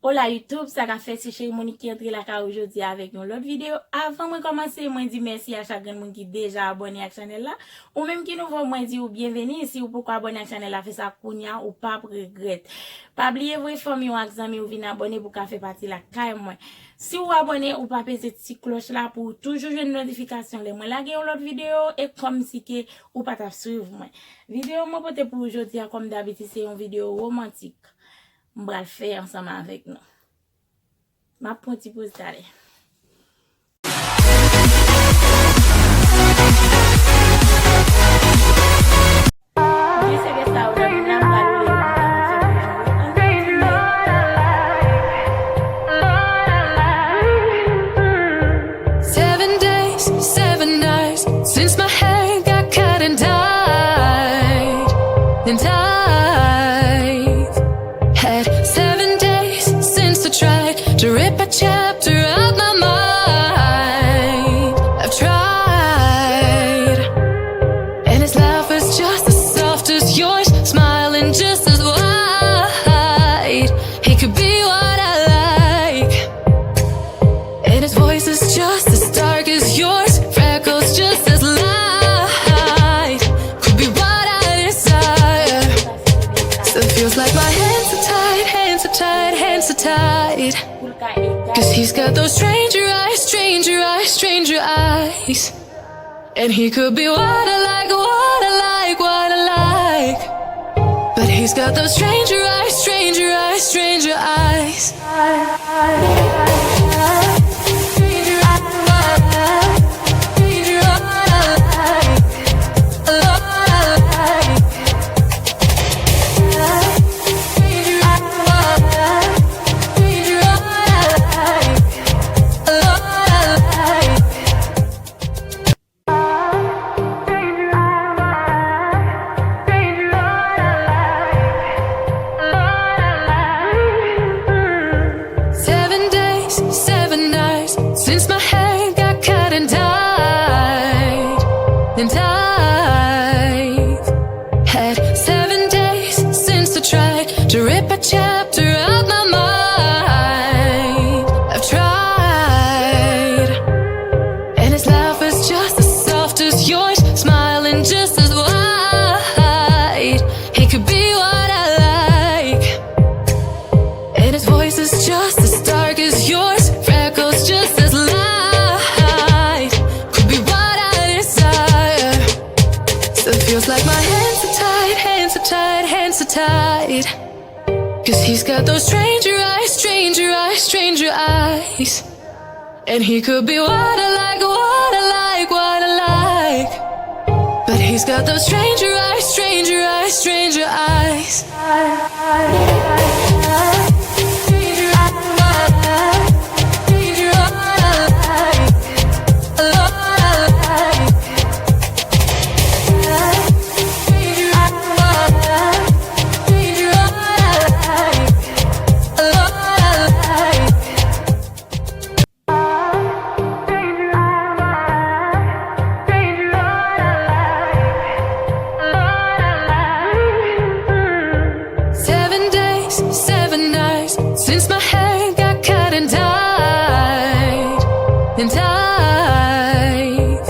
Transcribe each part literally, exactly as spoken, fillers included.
Hola YouTube, sa k ap fèt? Se Cheri Monique ki antre lakay ou jodi a avèk yon lòt videyo. Avan mwen kòmanse, mwen di mèsi a chak grenn moun ki deja abòne ak chanèl la. Ou menm ki nouvo, mwen di ou byenveni. Si ou poko abòne ak chanèl la, fè sa kounya, ou p ap regrèt. Pa bliye voye fanmi w ak zanmi w vin abòne pou w ka fè pati lakay mwen. Si w abòne, ou pa peze ti klòch la pou w toujou jwenn notifikasyon lè mwen lage yon lòt videyo e kòmsi ke ou pa t ap swiv mwen. Videyo mwen pote pou ou jodi a, kòm dabitid, se yon videyo womantik. M pral fè ansanm avèk nou. M ap pran ti poz talè. Wi, se de sa, ou nan m pral woule, m pral fè pou ou. Ann kontinye. Seven days, seven nights since my hair got cut and dyed, and dyed. Had seven days since I tried to rip a chapter out my mind. I've tried, and his laugh is just as soft as yours, smiling just as wide. He could be what I like. And his voice is just as dark as yours, freckles just as light. Could be what I desire. Still feels like my hands are tied, hands are tied, hands are tied. Cause he's got those stranger eyes, stranger eyes, stranger eyes. And he could be what I like, what I like, what I like. But he's got those stranger eyes, stranger eyes, stranger eyes. Seven days, seven nights since my hair got cut and dyed, and dyed. Had seven days since I tried to rip a chapter out my mind. I've tried, and his laugh is just as soft as yours, smiling just as wide. He could be what I like. And his voice is just as dark as yours, freckles just as light. Could be what I desire. Still feels like my hands are tied, hands are tied, hands are tied. Cause he's got those stranger eyes, stranger eyes, stranger eyes. And he could be what I like, what I like, what I like. But he's got those stranger eyes, stranger eyes, stranger eyes. Seven days, seven nights since my hair got cut and dyed, and dyed.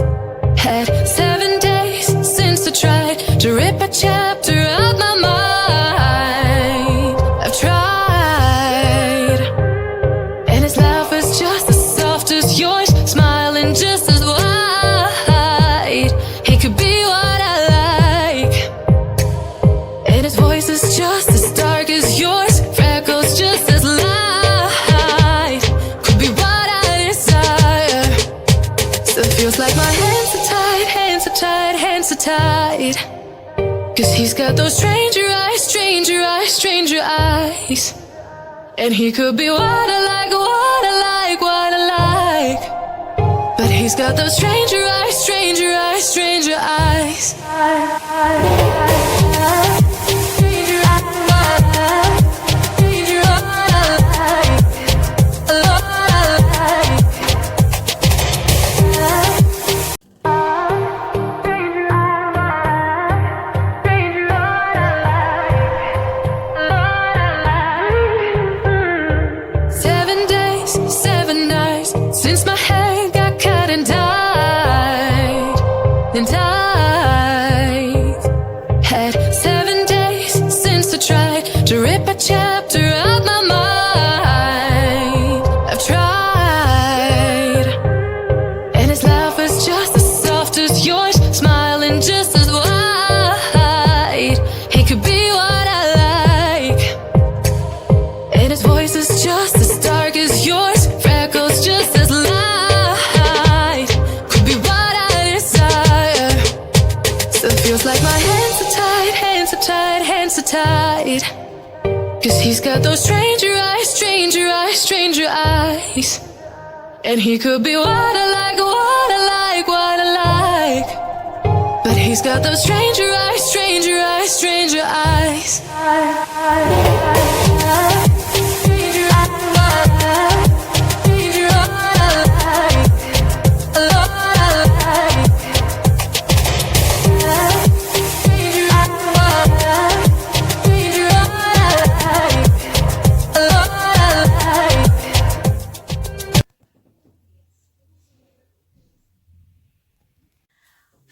Had seven days since I tried to rip a chapter out my mind. I've tried, and his laugh is just as soft as yours, smiling just as wide. He could be what I like. And his voice is just as dark as yours, freckles just as light. Could be what I desire. Still feels like my hands are tied, hands are tied, hands are tied. Cause he's got those stranger eyes, stranger eyes, stranger eyes. And he could be what I like, what I like, what I like. But he's got those stranger eyes, stranger eyes, stranger eyes. And his voice is just as dark as yours, freckles just as light. Could be what I desire. Still feels like my hands are tied, hands are tied, hands are tied. Cause he's got those stranger eyes, stranger eyes, stranger eyes. And he could be what I like, what I like, what I like. But he's got those stranger eyes, stranger eyes, stranger eyes.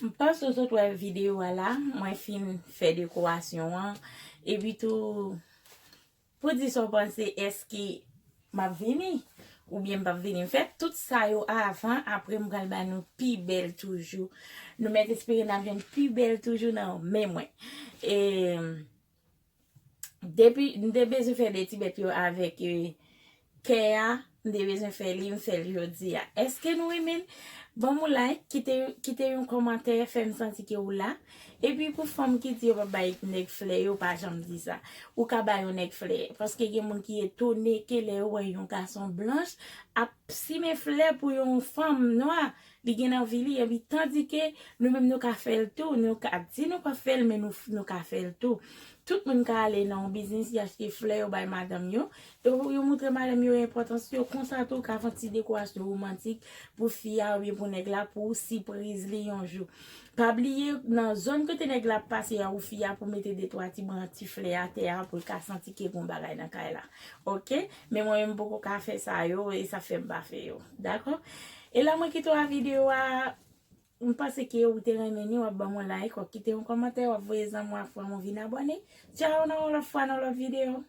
M panse w sot wè videyo a la, mwen fin fè dekorasyon an. Epi tou, pou di sa w panse, èske m ap vini? Oubyen m p ap vini? M fè tout sa yo avan, apre m pral ba nou pi bèl toujou. Nou mèt espere n ap jwenn pi bèl toujou nan men mwen. E, depi, m te bezwen fè de ti bèt yo avèk, e, kè a, m te bezwen fè li, m fè l jodi a. Èske nou renmen l? Ban m yon like, kite, kite yon kòmantè, fè m santi ke w la. Epi pou fanm ki di yo p ap bay nèg flè, yo pa janm di sa. Ou ka bay yon nèg flè. Paske gen moun ki etone ke lè yo wè yon gason blanch ap simen flè pou yon fanm nwa, li gen anvi li, epi tandike nou menm nou ka fè l tou, nou ka di nou p ap fè l, men nou, nou ka fè l tou. Tout moun ka ale nan yon biznis, y achte flè, yo bay madanm yo. Yo, yo montre madanm yo enpòtans yo, konsa tou ka fè yon ti dekorasyon womantik pou fi a oubyen pou nèg la, pou sipriz li yon jou. Pa bliye, nan zòn kote nèg la ap pase a, ou fi a pou mete de twa ti bran ti flè atè a pou l ka santi ke gon bagay nan kay la. Oke? Men mwen menm m poko ka fè sa yo, e sa fè m pa fè yo. Dakò? E la mwen kite w a videyo a, m panse ke ou te renmen li, w ap ban m yon like, w ap kite yon kòmantè, w ap voye zanmi w ak fran w vin abòne. Tchaw, nan yon lòt fwa, nan lòt videyo.